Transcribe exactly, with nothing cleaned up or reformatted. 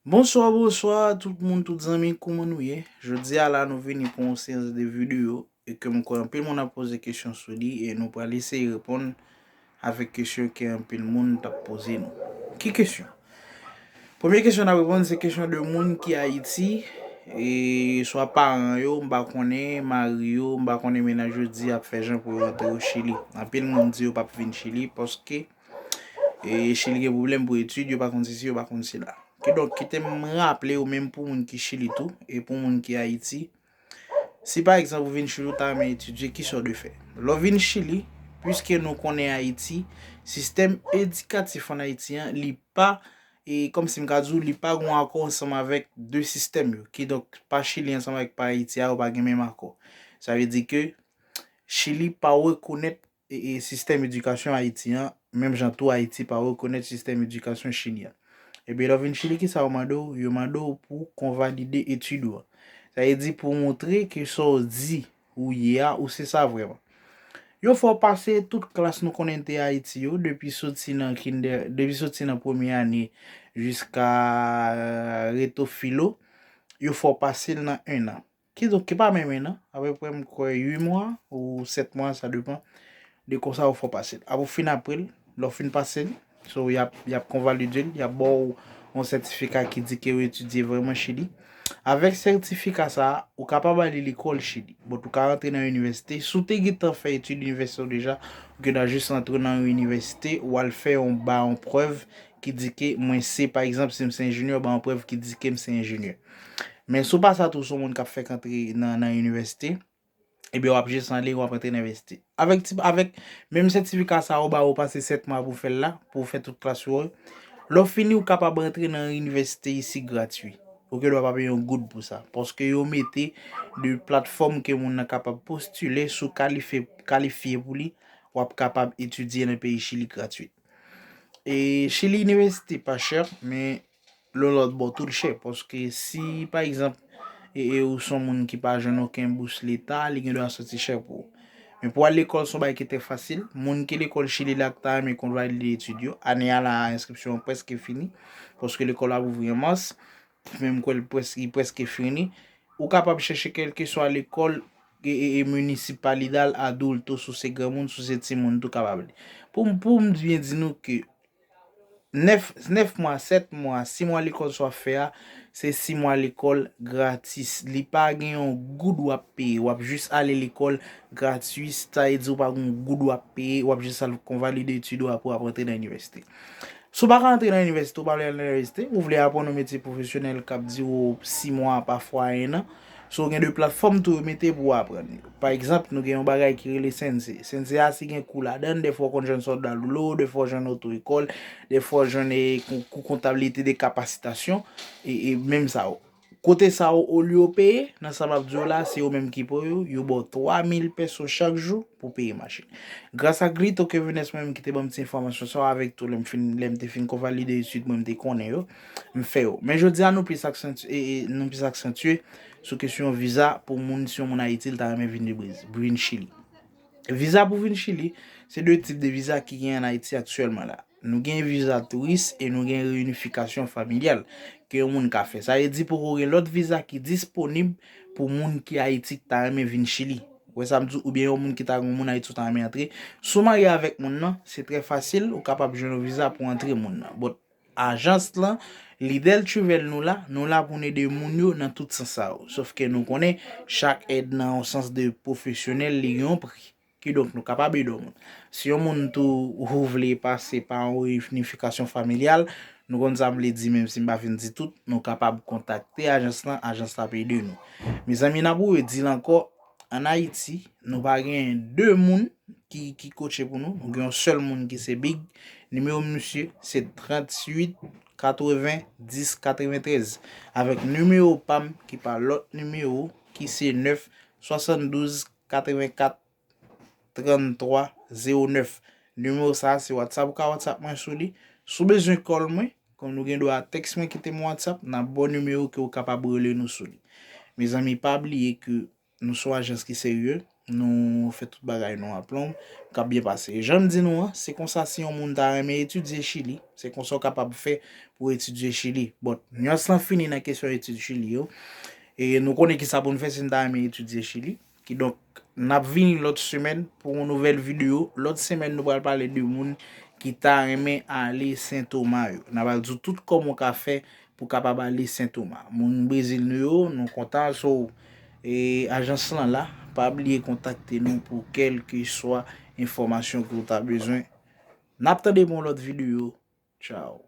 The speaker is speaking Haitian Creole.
Bonswa, bonswa tout moun, tout zanmi, kouman nou ye? Jodi a la nou vini pou yon seyans de videyo e ke m kwè anpil moun ap poze kesyon sou li e nou pral eseye reponn avèk kesyon ke anpil moun t ap poze nou. Ki kesyon? Premye kesyon n ap reponn se kesyon de moun ki Ayiti, e swa paran yo, m pa konnen, mari yo, m pa konnen mennaj yo di ap fè jan pou yo antre yo Chili. Anpil moun di yo p ap vin Chili paske e Chili gen pwoblèm pou etid, yo pa konn sesi, yo pa konn sela. Kidonk, kite m raple ou menm pou moun ki Chili tou, e pou moun ki Ayiti, si pa egzanp ou vin Chili, ou ta renmen etidye, kisa w dwe fè? Lè w vin Chili, piske nou konnen Ayiti, sistèm edikatif ann Ayiti an, li pa, e kòmsi m ka di w, li pa gen yon akò ansanm avèk de sistèm yo. Kidonk, pa Chili ansanm avèk pa Ayiti a, yo pa gen menm akò. Sa vle di ke Chili pa rekonèt e, e sistèm edikasyon Ayiti an, menm jan tou Ayiti pa rekonèt sistèm edikasyon Chili an. Ebyen, lè w vin Chili, kisa yo mande w? Yo mande w pou konvalide etid ou an. Sa vle di pou w montre ke sa w di ou ye a, ou se sa vrèman. Yo fè w pase tout klas nou konnen te Ayiti yo, depi soti nan kinder, depi soti nan premye ane jiska, euh, reto filo, yo fè w pase l nan en an. Kidonk, ki pa menm en an, apeprè m kwè uit mwa ou sèt mwa, sa depann de konsa ou fè w pase l. Apre w fin apre l, lè w fin pase l, so y ap, y ap konvalide l, y ap ba w yon sètifika ki di ke w etidye vrèman Chili. Avèk sètifika sa a, ou kapab ale lekòl Chili. Bon, ou ka rantre nan inivèsite. Si w te gentan fè etid inivèsitè w deja, ou gen dwa jis rantre nan yon inivèsite, ou al fè yon, ba yon prèv ki di ke mwen se, pa egzanp, si m se enjenyè, ba yon prèv ki di ke m se enjenyè. Men si w pa sa tou, se yon moun k ap fèk antre nan, nan inivèsite, ebyen w ap jis ale, w ap antre nan inivèsite. Avèk ti, avèk menm sètifika sa a, ou ba ou pase sèt mwa pou w fè l la, pou w fè tout klas yo. Lè w fini, ou kapab antre nan inivèsite isi gratui. Ou gen dwa pa peye yon goud pou sa. Paske yo mete de platfòm ke moun nan kapab postile, si w kalifye, kalifye pou li, w ap kapab etidye nan peyi Chili gratui. E Chili inivèsite pa chè, men lè lòt bò tou l chè, paske si, pa egzanp, e, e ou se yon moun ki pa jwenn okenn bous leta, li gen dwa soti chè pou ou. Men pou al lekòl, se yon bagay ki trè fasil. Moun ki lekòl Chili la ki ta renmen konvalide etid yo, ane a la, enskripsyon an prèske fini, paske lekòl ap ouvri an mas, men m kwè l près-, li prèske fini. Ou kapab chèche kèlkeswa lekòl e, e, e municipalidad adulto, si w se granmoun, si w se timoun tou kapab li. Pou, pou m byen di nou ke nèf, nèf mwa, sèt mwa, sis mwa lekòl sa w ap fè a, se sis mwa lekòl gratis. Li pa gen yon goud w ap peye. W ap jis ale lekòl gratis, sa vle di w pa gen yon goud w ap peye, w ap jis al konvalide etid ou apre w ap rantre nan inivèsite. Si w pa ka rantre nan inivèsite, ou pa vle al nan inivèsite, ou vle aprann yon metye pwofesyonèl k ap dire w sis mwa, pafwa en an, so gen de platfòm tou yo mete pou w aprann yo. Pa egzanp, nou gen yon bagay ki rele CNC. CNC a, si gen kou ladan l, dèfwa w konn jwenn sòlda lolo, dèfwa w jwenn oto ekòl, dèfwa w jwenn, e, kou, kou kontablite de kapasitasyon, e, e menm sa yo. Kote sa yo, olye yo peye, nan sa m ap di w la, se yo menm ki pran yo, yo ba w twa mil peso chak jou pou peye machin. Gras a Grito Kevinès mwen menm ki te ban m ti enfòmasyon sa yo, avèk tou lè m fin, lè m te fin konvalide etid mwen, m te konnen yo, m fè yo. Men jodi a, nou plis aksantye, e, e, nou plis aksantye sou kesyon viza pou moun, si yon moun Ayiti, l ta renmen vin de Brezil, vin Chili. Viza pou vin Chili, se de tip de viza ki gen an Ayiti aktyèlman la. Nou gen viza touris e nou gen reyinifikasyon familyal ke yon moun ka fè. Sa vle di poko gen lòt viza ki disponib pou moun ki Ayiti ki ta renmen vin Chili. Ou wè sa m di w, oubyen yon moun ki ta gen yon moun Ayiti ou ta renmen antre. Si w marye avèk moun nan, se trè fasil, ou kapab jwenn yon viza pou antre moun nan. But ajans lan, lidè l trivèl nou la, nou la pou n ede moun yo nan tout sans sa yo. Sòf ke nou konnen, chak èd nan yon sans de pwofesyonèl, li gen yon pri. Kidonk, nou kapab ede yon moun. Si yon moun tou ou vle pase pa yon reyinifikasyon familyal, nou konn sa m vle di, menm si m pa fin di tout, nou kapab kontakte ajans lan, ajans la ap ede nou. Mezanmi, n ap redi l ankò, ann Ayiti, nou pa gen de moun ki, ki kotche pou nou. Nou gen yon sèl moun ki se Big. Nimewo misye se tranntuit katreven dis katreventrèz. Avèk nimewo pa m ki pa lòt nimewo ki se nèf swasanndouz katrevenkat tranntwa zewo nèf. Nimewo sa a se WhatsApp, ou ka WhatsApp mwen sou li. Si w bezwen call mwen, kòm nou gen dwa tèks mwen, kite m WhatsApp, n ap ba w nimewo ke w kapab rele nou sou li. Mezanmi, pa bliye ke nou se yon ajans ki serye, Nou fè tout bagay nou aplonb, k ap byen pase. Jan m di nou an, se konsa si yon moun ta renmen etidye Chili, se konsa w kapab fè pou etidye Chili. But, nyans lan fini nan kesyon etid Chili yo. E nou konnen ki sa pou n fè si n ta renmen etidye Chili. Kidonk, n ap vini lòt semèn pou yon nouvèl videyo. Lòt semèn, nou pral pale de moun ki ta renmen ale Sen Toma yo. N ap al di w tout kòman w ka fè pou kapab ale Sen Toma. Moun Brezil nou yo, nou kontan. So, e ajans lan la, pa bliye kontakte nou pou kèlkeswa enfòmasyon ke w ta bezwen. N ap tande pou yon lòt videyo. Tchao.